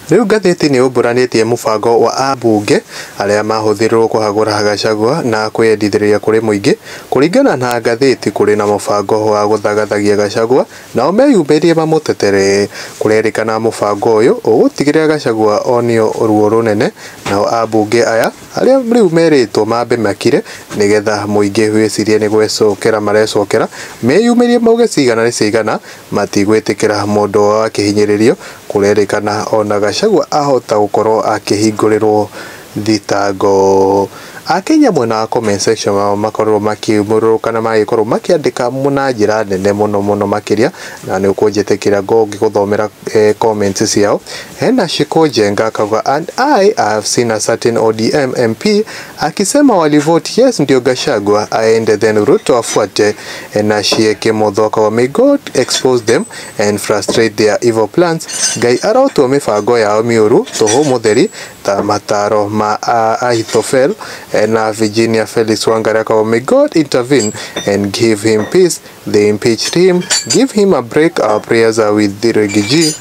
Rĩu ngathĩti nĩ ũmbũranĩtie mũbango wa ambunge arĩa mahũthĩrirwo kũhagũra Gachagua na kwĩyendithĩrĩria kũrĩ mũingĩ. Kũringana na ngathĩti kũrĩ na mũbango wa gũthagathagia Gachagua nao meyumĩrie mamũtetere. Kũrerĩkana mũbango ũyũ ũgũtigĩrĩra Gachagua onio ruo rũnene nao ambunge aya arĩa rĩu merĩtwo mambe makire nĩgetha mũingĩ wĩcirie nĩ gwĩcokera marecokera meyumĩrie mauge cigana nĩ cigana matigwĩtĩkĩra mũndũ wao akĩhinyĩrĩrio. Kũrerĩkana ona Gachagua ahota gũkorwo akĩhingũrĩrwo thitango. Akenya mwena wa comment section mao makorwo makĩmũrũrũka na magĩkorwo makĩandĩka na njĩra nene mũno mũno makĩria, na nĩ ũkũnjĩtĩkĩra ngĩgũthomera comments ciao. Hena Shiko Jenga akauga, "And I have seen a certain ODM MP akisema walivote yes ndio Gachagua aende then Ruto afuate." Na Shieke Mutho akauga, "May God expose them and frustrate their evil plans." Ngai arotua mĩbango yao mĩũru tũhũ mũtheri ta mataro ma Ahithofel. Na Virginia Felix Wangari akauga, "May God intervene and give him peace. They impeached him, give him a break. Our prayers are with the Riggy."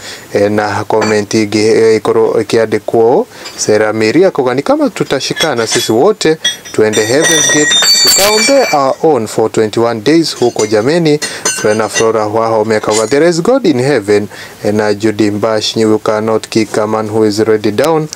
Na comment ĩngĩ ĩkorwo ĩkĩandĩkwo Sera Mary akauga, "Ni kama tutashikana sisi wote tuende Heaven's Gate tukaombe our own for 21 days huko jameni." Frena Flora Wahome akauga, "There is God in heaven." Na Judy Mbash, "You cannot kick a man who is already down."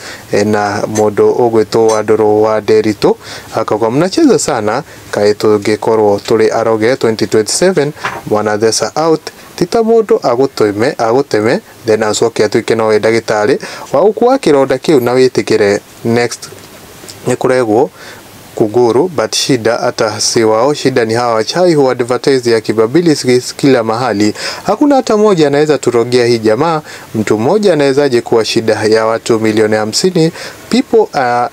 Na mũndũ ũgwĩtwo Wandũrũ wa Nderitu akauga, "Mnacheza sana, kaĩ tũngĩkorwo tũrĩ aroge 2027 mwanathesa out ti ta mũndũ agũteme agũteme then acoke atuĩke nowe ndagĩtarĩ wa gũkua kĩronda kĩu na wĩtĩkĩre." Next nĩ kũregwo kuguru, but shida hata si wao, shida ni hawa wachawi who advertise ya kibabili kila mahali. Hakuna hata mmoja anaweza turogea hii jamaa. Mtu mmoja anawezaje kuwa shida ya watu milioni 50 people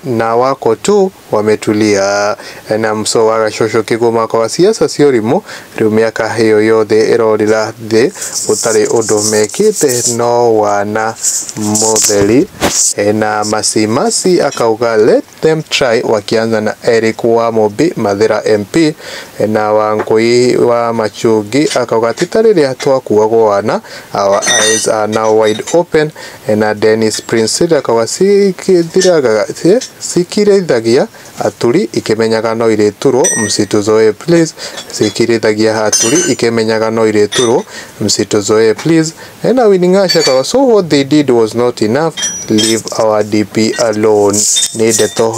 na wako tu wametulia. Na mso wa gacũcũ kĩgũma kwa siasa sio rimũ rĩu mĩaka ĩyo yothe ĩrorĩra thĩ gũtarĩ ũndũ mekĩte no wana mũtheri. Na Masimasi akauga, "Let them try," wakianza na Eric Wamũmbi Mathĩra MP. Na Wangũi wa Machungi akauga, "Ti ta rĩrĩa twakuagwo wana, our eyes are now wide open." Na Dennis Prince akauga, "Cikĩrithagia aturi ikĩmenyaga no irĩturwo, msituzoe please. Cikĩrithagia aturi ikĩmenyaga no irĩturwo, msituzoe please." Na Winnie akauga, "So what they did was not enough? Leave our DP alone." Nĩ ndeto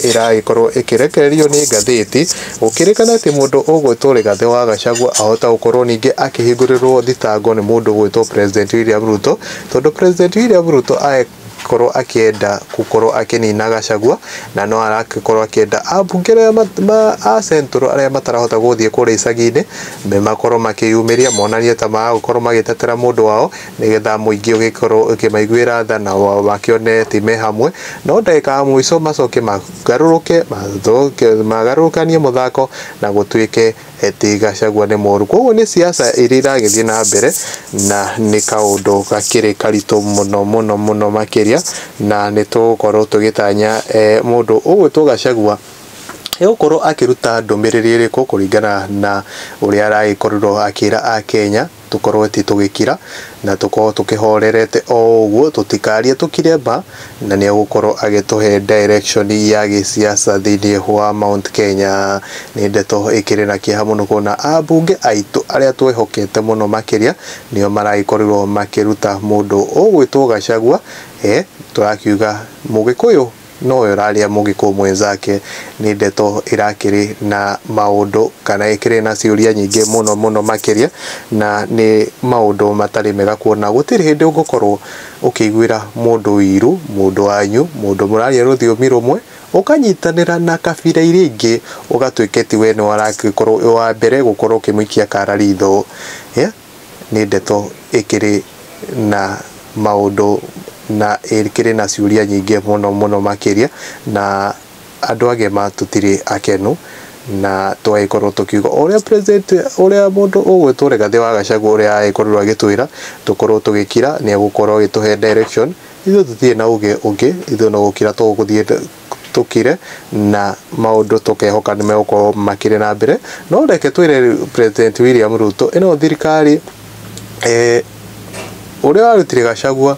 ĩragĩkorwo ĩkĩrekererio nĩ ngathĩti gũkĩrĩkana atĩ mũndũ ũgwĩtwo Rigathĩ wa Gachagua ahota gũkorwo ningĩ akĩhingũrĩrwo thitango nĩ mũndũ ũgwĩtwo President William Ruto, tondũ President William Ruto akorwo akĩenda gũkorwo akĩnina Gachagua na no arakorwo akĩenda ambunge arĩa a Central arĩa matarahota gũthiĩ kũrĩa icagi-inĩ makorwo makĩyumĩria monanie ta magũkorwo magĩtetera mũndũ wao nĩgetha mũingĩ ũgĩkorwo ũkĩmaiguĩra tha na makĩone ti me hamwe, no ndagĩka ya mũico macoke magarũrũke magarũrũkanie mũthako na gũtuĩke eti Gachagua nĩ mũru. Koguo nĩ siasa iria iragĩthiĩ na mbere na nĩ kaũndũ gakĩrĩ karitũ mũno mũno mũno makĩria, na nĩ tũgũkorwo tũgĩtanya mũndũ ũgwĩtwo Gachagua egũkorwo akĩruta ndũmĩrĩri ĩrĩkũ kũringana na ũrĩa aragĩkorirwo akĩra akenya tũkorwo ti tũgĩkira na tũkorwo tũkĩhorerete o ũguo tũtikarie tũkire ma, na nĩ egũkorwo agĩtũhe direction ya gĩsiasa thĩinĩ wa Mount Kenya. Nĩ ndeto ĩkĩrĩ na kĩeha mũno kuona ambunge aitũ arĩa twĩhokete mũno makĩria nĩo maragĩkorirwo makĩruta mũndũ ũgwĩtwo Gachagua. Tũrakiuga mũgĩkũyũ nowe ũrarĩa mũgĩkũyũ mwenzake. Nĩ ndeto ĩrakĩrĩ na maũndũ kana ĩkĩrĩ na ciũria nyingĩ mũno mũno makĩria, na nĩ maũndũ matarĩ mega kuona gũtirĩ hĩndĩ ũngĩkorwo ũkĩiguĩra mũndũ wiru, mũndũ wanyu, mũndũ mũraria rũthiomi rũmwe, ũkanyitanĩra na kabira iria ingĩ ũgatuĩka ti we nĩ ũragĩkorwo wĩ wa mbere gũkorwo ũkĩmũikia kara ritho. Nĩ ndeto ĩkĩrĩ na maũndũ na ĩkĩrĩ na ciũria nyingĩ mũno mũno makĩria, na andũ agima tũtirĩ akenu na twagĩkorwo tũkiuga ũrĩa president ũrĩa mũndũ ũgwĩtwo Rigathĩ wa Gachagua ũrĩa agĩkorirwo agĩtwĩra tũkorwo tũgĩkira nĩ egũkorwo agĩtũhe direction. Ithuĩ tũtirĩ na uge ũngĩ, ithuĩ no gũkira tũgũthiĩ tũkire na maũndũ tũkehoka nĩ megũkorwo makĩrĩ na mbere. No reke twĩre President William Ruto ĩno thirikari ũrĩa warutire Gachagua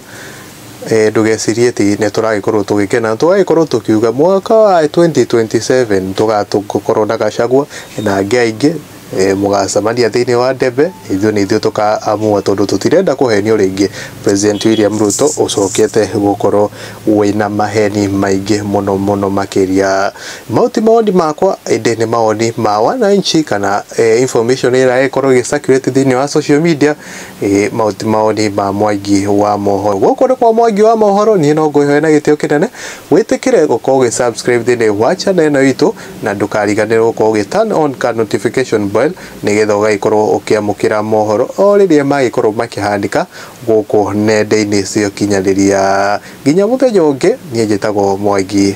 Ndũgecirie atĩ nĩ tũragĩkorwo tũgĩkena, tũgagĩkorwo tũkiuga mwaka wa 2027 tũgatũkorwo na Gachagua na angĩ aingĩ. Mũgacemania thĩinĩ wa ndebe, ithuĩ nĩ ithuĩ tũkaamua tondũ tũtirenda kũhenio rĩngĩ. President William Ruto ũcokete gũkorwo wĩna maheni maingĩ mũno mũno makĩria. Mau ti mawoni makwa, ĩndĩ nĩ mawoni ma wananchi kana information ĩrĩa ĩkorwo ĩgĩ circulate thĩinĩ wa social media. Mau ti mawoni ma Mwangi wa mohoro. Gũkũ nĩ kwa Mwangi wa mohoro, niĩ no ngwĩhoya na gĩtĩo kĩnene wĩtĩkĩre gũkorwo ũgĩ subscribe thĩinĩ wa channel ĩno itũ, na ndũkariganĩrwo gũkorwo ũgĩ turn on ka notification bell nĩgetha ũgagĩkorwo ũkĩamũkĩra mohoro o rĩrĩa magĩkorwo makĩhanĩka gũkũ nenda-inĩ cia ũkinyanĩria. Nginya mũthenya ũngĩ, niĩ njĩtagwo Mwangi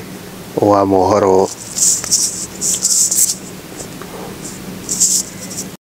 wa mohoro.